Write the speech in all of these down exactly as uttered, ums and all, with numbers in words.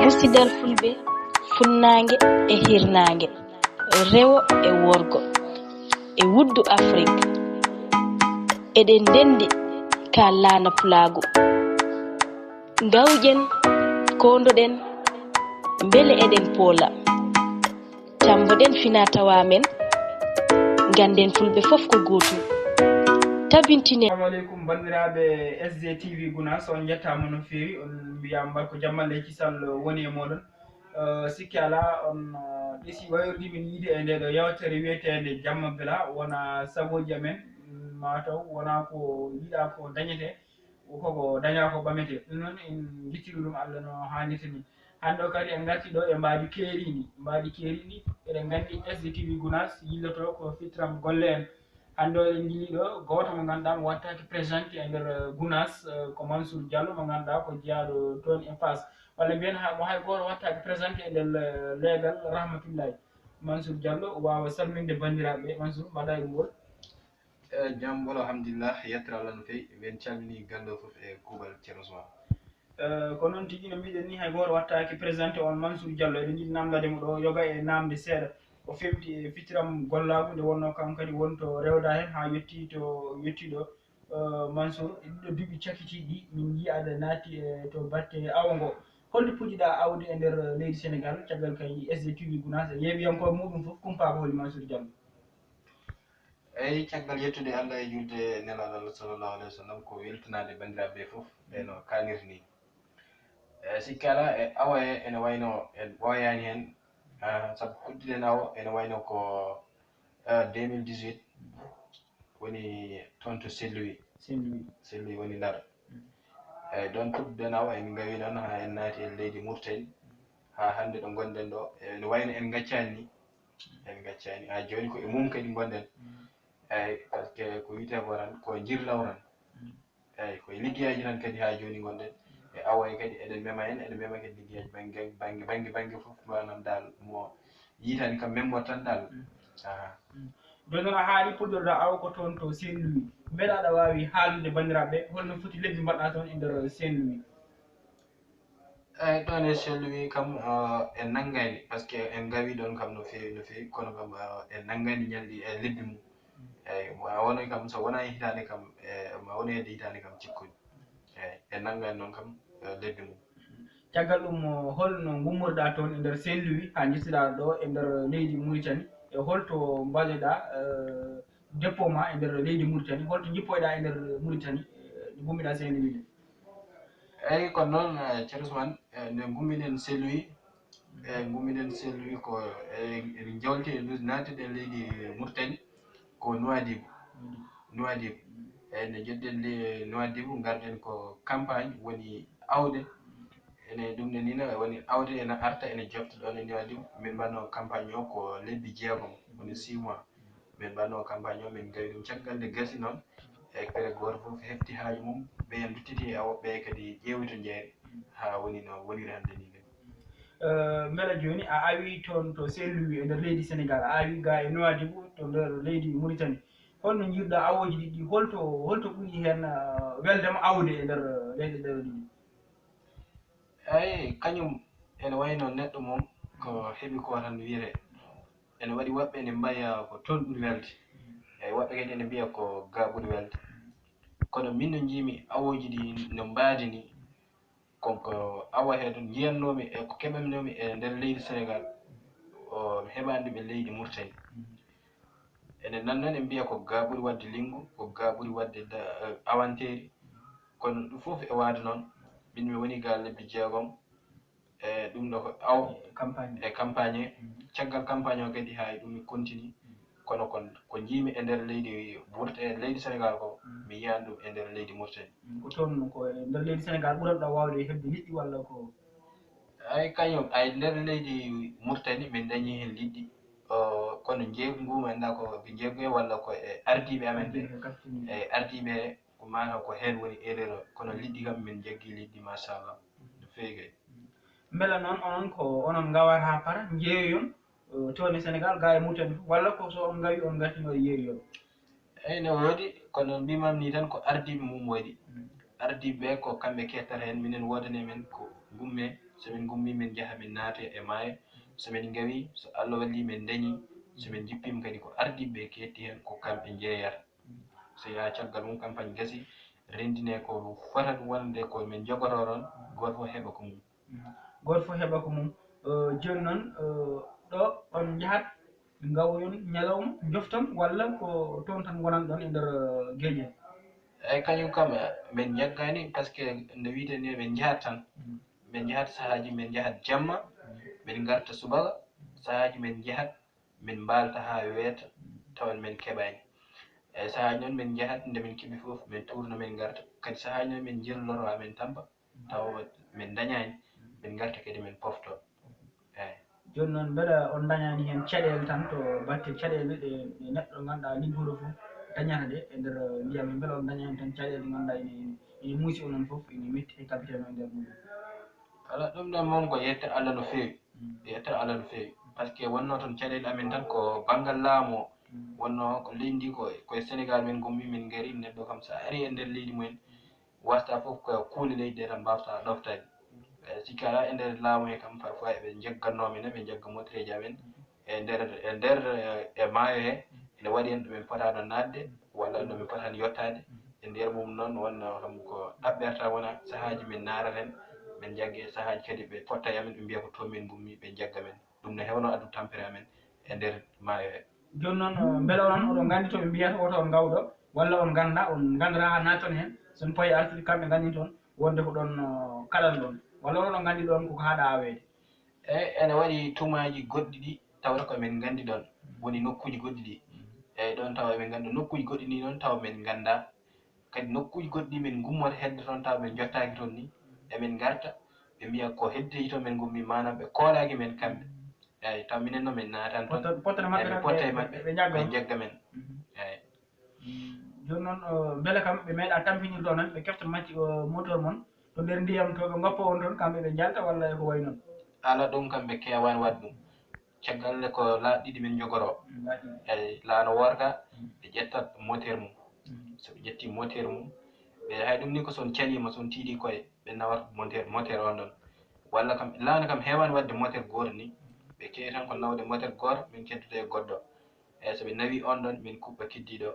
Musidal Fulɓe, funnaange e hirnaange, rewo e worgo, e wuddu Afrik. Eɗen ndenndi ka laana pulaagu. Ngawƴen, koondoɗen, mbele eɗen poola. Cammboɗen fina tawa men, ngannden Fulɓe fof ko gootum. Tabintinen. Assalamu aleykum, banndiraaɓe S D T V Gunaas, on njettaama no feewi, on mbiyaama mbar ko jammalle kisal woni e mooɗon. Eh, sikki alaa, on, eh, ɗesi wayrude min yiide e ndee ɗoo yewtere wiyeteende Jamma Bela, wona sagooji amen, mm, maa taw wona ko yiɗaa ko dañetee, koko dañaa ko ɓametee. Ɗum noon, en njettiri ɗum Allah no haanirta ni. Hannde o kadi en ngarti ɗo e mbaadi keeriindi. Mbaadi keeriindi, eɗen nganndi S D T V Gunaas yilloto ko fitram golle en. Hannde o eɗen njilli ɗo gooto mo ngannduɗaa mo wattaaki présenté e nder, eh, Gunaas, eh, ko Mansour Diallo mo ngannduɗaa ko jeyaaɗo toon e Faas. Walla mbiyen ha, mo hay gooto wattaaki présenté e nder, eh, leegal Rahmatullahi. Mansour Diallo waawa salminde banndiraaɓe. Mansour, mbaɗa e ngol. Eh, jam ɓolo, alhamdulillah, yettere Allah no feewi. Min calmini galle o fof e kuuɓal Ceerno Ousmane. Eh, ko noon tigi no mbiɗen ni, hay gooto wattaaki présenté on Mansour Diallo. Eɗen njiɗi namndade mo ɗo, yoga e namde seeɗa. O femti e fitiram gollaagu, nde wonnoo kam kadi won to rewda heen haa yetti to yetti ɗo. Eh, Mansour, e ɗiɗo duuɓi cakitiiɗi, min njii aɗa naati e to batte awo ngo. Holto puɗɗiɗaa awde e nder leydi Senegal, caggal kay S D T V Gunaas e yeewiyankooɓe muɗum fof kumpaaka holi Mansour Diallo? Eyi, caggal yettude Allah e juulde nelaaɗo Allah sallallahu alaihi wasallam, ko weltanaade banndiraaɓe ɓe fof, ɓe no kaanirta ni. E sikki alaa, e awo e ene wayno en ɓooyaani heen, ah, sabu ko uddiɗen awo ene wayno ko, ah, deux mille dix-huit, woni toon to Saint-Louis. Saint-Louis. Saint-Louis woni Ndar. Mm. Eyi, ɗoon puɗɗiɗen awo, en ngawi noon haa en naati e leydi Mauritanie, haa hannde ɗo ngonɗen ɗo, ene wayno en ngaccaani ni. En ngaccaani. Haa jooni ko e mum kadi ngonɗen. Mm. Eyi, parce que ko wiyetee ko tan, ko njirlaw tan. Mm. Eyi, ko e liggeyaaji tan kadi haa jooni ngonɗen. E awo e kadi eɗen mema heen, eɗen mema kadi liggeyaaji bannge, bannge, bannge, bannge fof, maanaam daal mo yiitaani kam memmo tan daal. Mm. Aha. Mm. Jooni noon a haali puɗɗorɗaa awo ko toon to Saint-Louis. Mbele aɗa waawi haalnude banndiraaɓe holno foti lebbi mbaɗɗaa toon e nder Saint-Louis? Eyi, ɗoon e Saint-Louis kam, ah, en nanngaani, parce que en ngawi ɗoon kam no feewi, no feewi, kono kam, ah, en nanngaani ñalɗi e lebbi mum. Eyi, ma wonay kam, so wonaa e hitaande kam, e, ma wonay hedde hitaande kam cikkude. Eyi, en nanngaani noon kam, eh, lebbi mum. Caggal ɗum, holno ngummorɗaa toon e nder Saint-Louis haa njettuɗaa ɗo e nder leydi Mauritanie? E holto mbaɗeɗaa, eh, dépôt ma e nder leydi Mauritanie? Holto njippoyɗaa e nder Mauritanie, eh, nde ngummiɗaa Saint-Louis nde? Eyi, kono noon, eh, Ceerno Ousmane, eh, nde ngummiɗen Saint-Louis, eyi, ngummiɗen Saint-Louis ko, eyi, eɗen jawti e ndu-, naattuɗen leydi Mauritanie, ko Nouadhibou. Nouadhibou. Eyi, nde njettuɗen le-, Nouadhibou, ngarɗen ko campagne, woni awde. Ene ɗum ne ni no woni awde, ene arta, ene jofta ɗoon e Nouadhibou. Min mbaɗno campagne o ko lebbi jeegom, woni six mois. Min mbaɗno campagne o, min ngawi ɗum. Caggal nde gasi noon, e kala gooto fof hefti haaju mum, ɓe en duttiti e awo, ɓe kadi ƴeewi to jeeri, haa woni no woniri hannde ni kadi. Eh, mbela jooni a awi toon to Saint-Louis e nder leydi Senegal, a awi ga e Nouadhibou to nder leydi Mauritanie. Holno njiiruɗaa awooji ɗiɗi? Holto, holto ɓuri heen, eh, welde ma awde e nder leyɗe ɗe ɗiɗi? Eyi, kañum ene wayno neɗɗo mum ko heɓi ko tan wiyete. Ene waɗi woɓɓe ene mbiya ko toon ɓuri welde. Eyi, woɓɓe kadi ene mbiya ko ga ɓuri welde. Kono min no njiimi awooji ɗi no mbaadi ni, ko, ko awa heen ɗum njiyannoomi e ko keɓannoomi e nder leydi Senegal, o heɓaani ɗum e leydi Mauritanie. Ene nan noon en mbiya ko ga ɓuri waɗde linngu, ko ga ɓuri waɗde da-, eh, awanteeri. Kono ɗum fof e waade noon, min mi woni ga lebbi jeegom, e ɗum ɗo ko aw-, e campagne. E campagne. Mhm. Caggal campagne o kadi haa e ɗum mi continue. Mhm. Kono kon, ko njiimi e nder leydi Maurit-, e leydi Senegal ko, mhm, mi yiyaani ɗum e nder leydi Mauritanie. Mhm. Ko toon ko e nder leydi Senegal ɓuranɗaa waawde heɓde liɗɗi walla ko? Ay, kañum, ay, nder leydi Mauritanie min dañi heen liɗɗi. O, kono njeeygu ngu, mi anndaa ko ɓe njeeygu e walla ko e ardiiɓe amen ɓe. Ardiiɓe kaftini. E ardiiɓe ko maanaam ko heen woni erreur o. Kono liɗɗi kam min njaggi liɗɗi, machallah. No feewi kay. Mbela noon onon ko onon ngawata haa para, njeeyoyon, eh, toon e Senegal, ga e Mauritanie fof, walla ko so on ngawi, on ngartino e yeeyoyon? Eyi, ne woodi, kono mbimam ni tan ko ardiiɓe mum waɗi. Mm. Ardiiɓe ɓe ko kamɓe kettata heen, minen woodani men ko ngumme. So min ngummi, min njaha, min naatoya e maayo. So min ngawi, so Allah walli, min dañi. So min njippiima kadi, ko ardiiɓe ɓe keetti heen, ko kamɓe njeeyata. So yaha caggal mum, campagne gasi, renndine ko fotata wonde ko min njogotoo ɗoon, gooto fof heɓa ko mum. Gooto fof heɓa ko mum. Eh, jooni noon, eh, ɗo on njahat, ngawoyon ñalawma, njofton, walla ko toon tan ngonan ɗoon e nder, eh, geeƴe? Eeyi, kañum kam, eh, min njaggaani, parce que nde wiyetee ni min njahat tan. Mm. Min njahat sahaaji, min njahat jamma, min ngarta subaka, sahaaji min njahat, min mbaalta haa weeta, tawa min keɓaani. Eeyi, sahaaji noon min njahat, nde min keɓi fof, min tuurna, min ngarta. Kadi sahaaji noon min njirloro haa min tampa, tawa min ndañaani, min ngarta kadi min pofto. Eeyi. Jooni noon, mbela on ndañaani heen caɗeele tan to batte caɗeele ɗe, ɗe neɗɗo ngannduɗaa liggotoo fof dañata ɗe e nder ndiyam hee? Mbela on ndañaani tan caɗeele ɗe ngannduɗaa ene, ene muusi onon fof, ene metti e capitaine o e nder mum? Alaa, ɗum ɗoon moom ko yette Allah no feewi. Mm. Yette Allah no feewi. Par ce que wonnoo toon caɗeele amen tan ko banngal laamu o. Mm. Wonnoo ko leydi ndi ko, ko e Sénégal min ngummi, min ngari, neɗɗo kam so a arii e nder leydi mumen, waastaa fof ko kuule leydi ɗe tan mbaawtaa ɗoftaade. Eh, sikki alaa e nder laamu he kam, parfois eɓe njaggannoo min, eɓe njagga motoreeji amen. E nder, e nder, eh, e maayo he, ene waɗi heen ɗo min potaano naatde, walla ɗo min potaani yottaade. E nder mum noon, wonnoo kam ko ɗaɓɓerta wona sahaaji min naaraten, min njagge sahaaji kadi ɓe potta e amen, ɓe mbiya ko toon min ngummi, ɓe njagga men. Ɗum ne heewno addu tampere amen e nder maayo he. Jooni noon, eh, mbele onon oɗon nganndi to ɓe mbiyata oto on ngawɗo, walla on ngannda, on nganndata haa naatton heen, so on payi artude kamɓe nganndinta on wonde ko ɗoon, eh, kalan ɗoon, walla oɗon nganndi ɗoon koko haaɗa aweede? Eeyi, ene waɗi tumaaji goɗɗi ɗi tawata ko min nganndi ɗoon, woni nokkuuji goɗɗi ɗi. Eeyi, ɗoon tawa emin nganndi nokkuuji goɗɗi ɗi noon tawa min nganndaa. Kadi nokkuuji goɗɗi min ngummata hedde toon tawa min njottaaki toon ni, emin ngarta, ɓe mbiya ko heddeji toon min ngummi, maanaam ɓe koolaaki men kamɓe. Eeyi, taw minen noon min naatan toon. Potto-, pottere maɓɓe eeyi, min noon potta e ɓe, maɓɓe, ɓe njagga ɓe on. Njagga men. Mhm. Eeyi. Mm, jooni noon, o, mbele kam ɓe meeɗa tampinirde on tan, ɓe kefta macci, o, moteur mon to nder ndiyam to, ɓe ngoppa on toon, kamɓe ɓe njalta walla e ko wayi noon? Alaa, ɗum kam ɓe keewaani waɗde ɗum. Caggal nde ko laabi ɗiɗi min njogoroo. Mm, laabi ɗiɗi. Eeyi, laana woorka, mm, ɓe ƴettat moteur mum. Mm. So ɓe ƴettii moteur mum, ɓe, hay ɗum ni ko so on caliima, so on tiiɗii koye, ɓe nawat moteur, moteur on ɗon. Walla kam, laana kam heewaani waɗde moteur gooto ni. Ɓe keewi tan ko nawde moteur gooto, min keddoda e goɗɗo. Eeyi, so ɓe nawii on ɗon, min kuɓɓa keddiiɗo,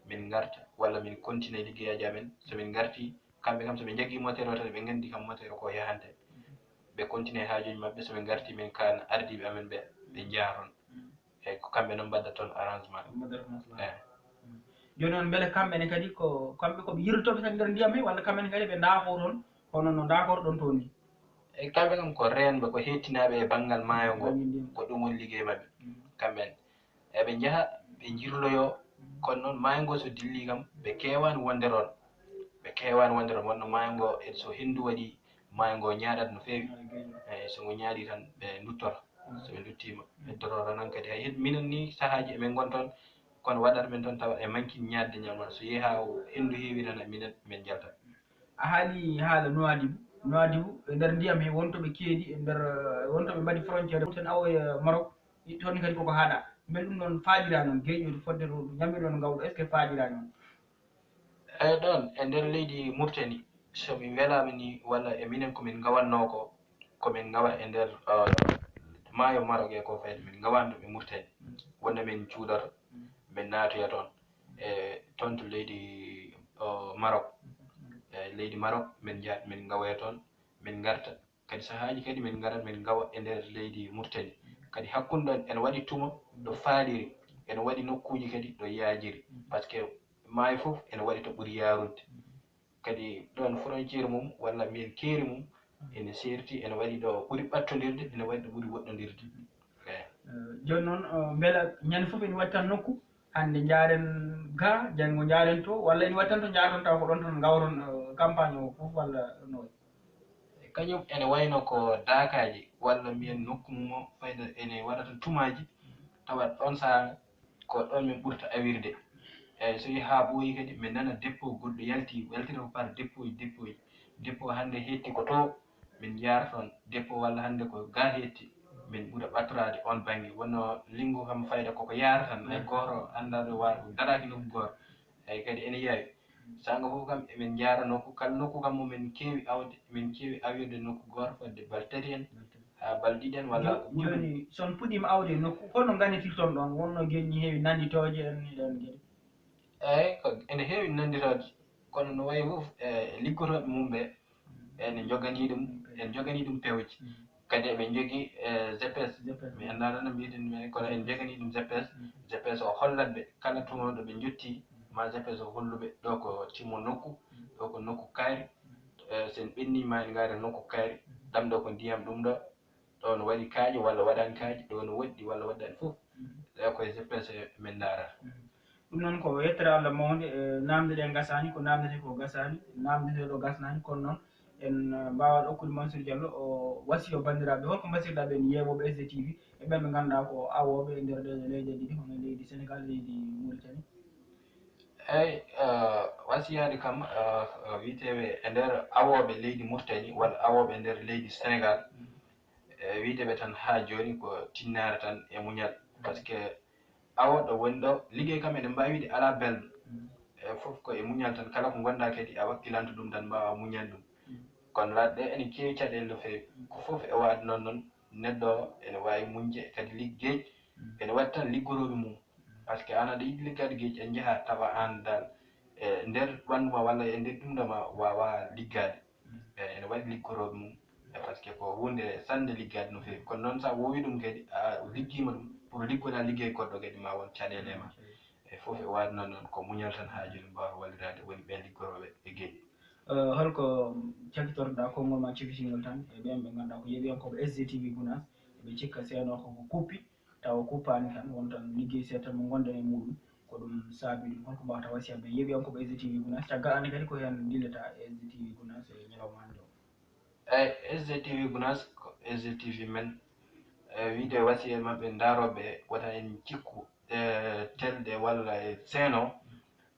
min ngarta, walla min continue liggeyaaji amen. So min ngartii, kamɓe kam, so ɓe njaggii moteur o tan, ɓe nganndi kam moteur o ko yahante. Ɓe continue haajuuji maɓɓe, so ɓe ngartii, min kaan ardiiɓe amen ɓe, ɓe njaha toon. Eeyi, ko kamɓe noon mbaɗata toon arrangement. Mbaɗata toon arrangement. Eeyi. Jooni noon, mbele kamɓe ne kadi ko, kamɓe ko ɓe yirlotooɓe kadi nder ndiyam he, walla kamɓe ne kadi ɓe ndaakoo toon, hono no ndaakorɗon toon ni? E kamɓe kam ko reenɓe, ko heettinaaɓe e banngal maayo ngo, banngal ndiyam, ko ɗum woni liggey maɓɓe. Mm. Kamɓe ne, eɓe njaha, ɓe njirloyoo, mm, kono noon maayo ngo so dillii kam, ɓe keewaani wonde toon. Ɓe keewaani wonde toon, wonno maayo ngo, e so henndu waɗii, maayo ngo ñaaɗat no feewi. Maayo geeƴo. Eeyi, so ngo ñaaɗii tan, ɓe nduttora. Mm. So ɓe nduttiima, ɓe nduttora tan hankadi. Hay hit-, minen ni sahaaji emin ngon toon, kono waɗata min toon tawa e mankin ñaadde ñaama. So yehi haa henndu heewi tan, minen min njaltat. A haali haala Nuwaadibu. Nuwaadibu, e nder ndiyam he, won to ɓe keedi, e nder, won to ɓe mbaɗi frontière, Mauritanie awoya Maroc, toon kadi koko haaɗa. Mbele ɗum ɗoon faaɗiraa noon, geeƴo fodde to, ñamir ɗoon ngawɗo, est-ce que faaɗiraa noon? Eeyi, ɗoon, e nder leydi Mauritanie, so min welaama ni, walla e minen ko min ngawatnoo ko, ko min ngawa e nder, uh, maayo Maroc e ko fayde, min ngawaani ɗum e Mauritanie. Wonde min cuuɗoto, min naatoya toon. E toon to leydi, o, Maroc. E leydi Maroc, min njahat, min ngawoya toon, min ngarta. Kadi sahaaji kadi min ngarat, min ngawa e nder leydi Mauritanie. Kadi hakkunde ɗoon ene waɗi tuma ɗo faaliri, ene waɗi nokkuuji kadi ɗo yaajiri. Par ce que maayo fof ene waɗi to ɓuri yaarudde. Kadi ɗoon frontière mum, walla mbiyen keeri mum, ene seerti, ene waɗi ɗo ɓuri ɓattondirde, ene waɗi ɗo ɓuri woɗɗondirde. Eeyi. Eh, jooni noon, eh, mbela ñande fof ene waɗi tan nokku, hannde njaaren ga, janngo njaaren to, walla ene waɗi tan to njaaren taw ko ɗoon tan ngawoton, eh, campagne o fof, walla no wayi? Kañum ene wayno ko daakaaji, walla mbiyen nokku mum o, fayda ene waɗa tan tumaaji, tawa ɗoon sahaa ko ɗoon min ɓurta awirde. Eeyi, so yehi haa ɓooyi kadi, min nana dépôt goɗɗo yalti, yaltira ko par dépôt ji, dépôt ji. Dépôt hannde heetti ko to, min njaara toon dépôt, walla hannde ko ga heetti, min ɓura ɓattoraade oon bannge. Wonno linngu kam fayda koko yaara tan, hay gooto anndaa ɗo waara, ɗum daraaki nokku gooto. Eeyi, kadi ene yaawi. Saanga fof kam, emin njaara nokku, kala nokku kam mo min keewi awde, min keewi awirde nokku gooto fodde bal tati en, haa bal ɗiɗi en, walla jooni, so on puɗɗiima awde nokku, holno ngannitirton ɗoon? Wonno geɗe heewi nannditooje en, ɗoon geɗe? Eey, ko ene heewi nannditooje, kono no wayi fof, e liggotooɓe mum ɓe, ene njoganii ɗum, ene njoganii ɗum pewje. Kadi eɓe njogii, e, G P S. G P S. Mi anndaa noon no mbiy-ɗen ɗum en, kono en njoganii ɗum G P S. Mhm. G P S o hollat ɓe kala tunooɗo ɓe njottii, ma G P S o hollu ɓe ɗo ko timmo nokku, ɗo ko nokku kaari. E, so en ɓenniima en ngaari nokku kaari, ɗam ɗo ko ndiyam ɗum ɗo, ɗo no waɗi kaaƴe walla waɗaani kaaƴe, ɗo no woɗɗi walla waɗaani fof. Mhm. Ɗo koye G P S men ndaarata. Mhm. Ɗum noon ko yettere Allah mawnde, e, naamnde ɗe ngasaani, ko naamnetee ko gasaani, naamnetee ɗo gasnaani, kono noon en, e, mbaawaa okkude Mansour Diallo o wasiyo banndiraaɓe. Holko mbasirɗaa ɓeen yeeɓooɓe S D T V e ɓeen ɓe ngannduɗaa ko awooɓe e nder ɗee leyɗe ɗiɗi, hono leydi Senegal, leydi Mauritanie? Eey, e, wasiyaade kam, e, e, wiyetee ɓe e nder awooɓe leydi Mauritanie walla awooɓe e nder leydi Senegal, e, wiyde ɓe tan haa jooni ko tinnaare tan e muñal. Parce que awooɓe woni ɗo, liggey kam eɗen mbaawi wiyde alaa belɗo. Mm. E, fof ko e muñal tan, kala ko ngonɗaa kadi a wakkilanto ɗum tan, mbaawaa muñande ɗum. Mm. Kono laatɗe ene keewi caɗeele no feewi. Mm. Ko fof e waade noon, noon neɗɗo o ene waawi muñde kadi liggey, mm, ene waɗi tan liggorooɓe mum. Mm. Parce que aan aɗa yiɗi liggaade geec, a njaha tawa aan dal e nder ɓanndu ma walla e nder ɗum ɗo ma waawaa liggaade. E, ene waɗi liggorooɓe mum, e, parce que ko huunde sannde liggaade no feewi. Kono noon, so a woowii ɗum kadi, a liggiima ɗum pour liggoɗaa liggey goɗɗo kadi, ma won caɗeele e ma. E, fof e waade noon, noon ko muñal tan haa jooni mbaawa walliraade woni ɓeen liggorooɓe e geec. E, holko cakkitotoɗaa konngol ma cifisingol tan e ɓeen ɓe ngannduɗaa ko yeeɓiyankooɓe S D T V Gunaas, eɓe cikka seeno ko ko kuppi, tawa kuppaani tan, won tan liggey seeɗa tan mo ngonɗen e muuɗum, ko ɗum saabi ɗum. Holko mbaawɗaa wasiyande yeeɓiyankooɓe S D T V Gunaas, caggal aane kadi ko heen ndillata S D T V Gunaas e ñalawma hannde o? Eey, S D T V Gunaas ko S D T V men. E, wiyde wasiyee maɓɓe ndaarooɓe, wota en cikku, e, telɗe walla e seeno,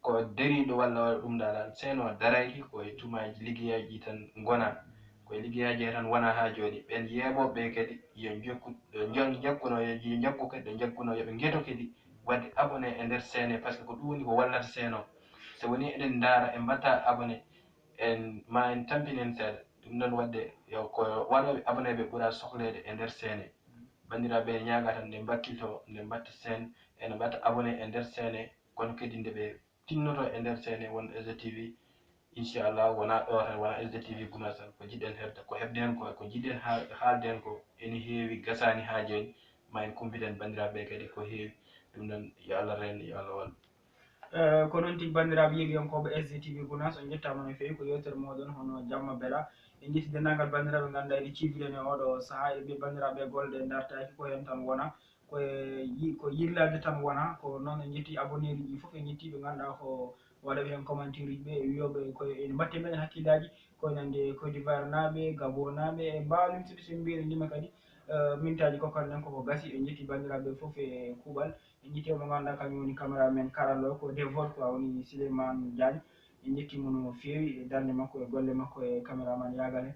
ko dariiɗo walla waɗa ɗum ɗaɗa, seeno darayki ko e tumaaji liggeyaaji tan ngona. Ko e liggeyaaji he tan wona haa jooni. Ɓeen yeeɓooɓe ɓe kadi yo njokku, yo njo-, njokkuno, yo njokku kadi, yo njokkuno, yo ɓe ngeto kadi waɗde abonné e nder seene, parce que ko ɗum woni ko wallata seeno. So woni eɗen ndaara, en mbaɗta abonné, en, ma en tampinen seeɗa. Ɗum noon waɗde yo ko waɗooɓe abonné ɓe ɓura sohleede e nder seene. Banndiraaɓe ɓe ñaagaa tan nde mbakkilto, nde mbaɗta seen, ene mbaɗta abonné e nder seene, kono kadi nde ɓe tinnoto e nder seene won S D T V, inchallah, wona ɗo tan, wona S D T V Gunaas tan, ko jiɗɗen heɓde, ko heɓde heen ko, ko jiɗɗen haa-, haalde heen ko ene heewi, gasaani haa jooni, ma en kumpiten banndiraaɓe ɓe kadi ko heewi. Ɗum noon, yo Allah reen, yo Allah wallu. Eh, ko noon tigi, banndiraaɓe yeeɓiyankooɓe S D T V Gunaas, on njettaama no feewi, ko yeewtere mooɗon hono Jamma Bela. En njetti denndaangal banndiraaɓe ngannduɗaa ene ciifiɗen e oɗo sahaa, e ɓe banndiraaɓe golle ɗe ndartaaki, ko heen tan wona. Ko e yi-, ko yirlaade tan wona, ko noon en njetti abonné ji fof, en njetti ɓe ngannduɗaa ko waɗooɓe heen commentaire uji ɓe, e wiyooɓe ko ene mbaɗte meɗen hakkillaaji, ko nande Côte d'Ivoire naaɓe, Gabon naaɓe, e mbaawa limtude so en mbiyi eɗen lima kadi, eh, mintaaji kokkanɗen koko gasi. En njetti banndiraaɓe fof e kuuɓal. En njetti mo ngannduɗaa kañum woni caméra men karallo ko Devot quoi, woni Souleymane Diagne. En njetti mo no feewi e darnde makko e golle makko e caméraman yagale.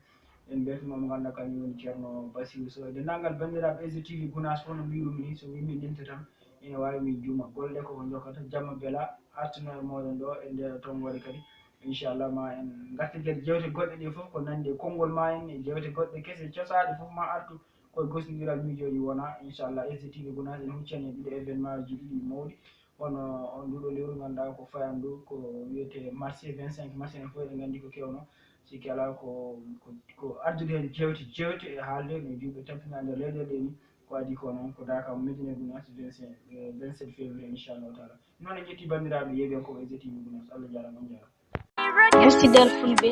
En mbeltinooma mo ngannduɗaa kañum woni Ceerno Basiru Sow. E denndaangal banndiraaɓe S D T V Gunaas fof no mbiirumi ni, so mi limta tan ene waawi mi juuma. Golle ko ko njokkata, Jamma Bela artuno e mooɗon ɗo e nder tonngoode kadi. Inchallah ma en ngarta kadi jeewte goɗɗe ɗe fof ko nanndi e konngol ma en e jeewte goɗɗe kese cosaaɗe fof ma artu. Koye gosnondiral miijooji wona, inchallah, S D T V Gunaas ene huccani e ɗiɗo événement ji ɗiɗi mawɗi. Hono on nduɗo lewru ngannduɗaa ko fayandu ko wiyetee mars, vingt-cinq mars, en fof eɗen nganndi ko kewno. Sikki alaa ko, ko, ko addude heen jeewte, jeewte e haalde no juuɓe tampinaa nder leyɗeele ɗe ni. Ko adii ko noon ko Dakar Médina Gounass vingt-cinq, eh, vingt-sept février, inchallahu taala. Noon en njetti banndiraaɓe yeeɓiyankooɓe S D T V Gounass. Allah jaaraama, on jaaraama. Musidal Fulɓe,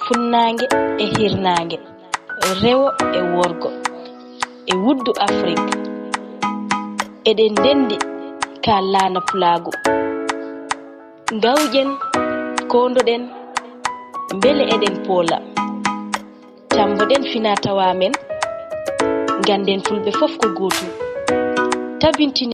funnaange e hirnaange, rewo e worgo, e wuddu Afrik. Eɗen ndenndi ka laana pulaagu. Ngawƴen, koondoɗen, mbele eɗen poola. Cammboɗen fina tawa men, ngannden Fulɓe fof ko gootum. Tabintini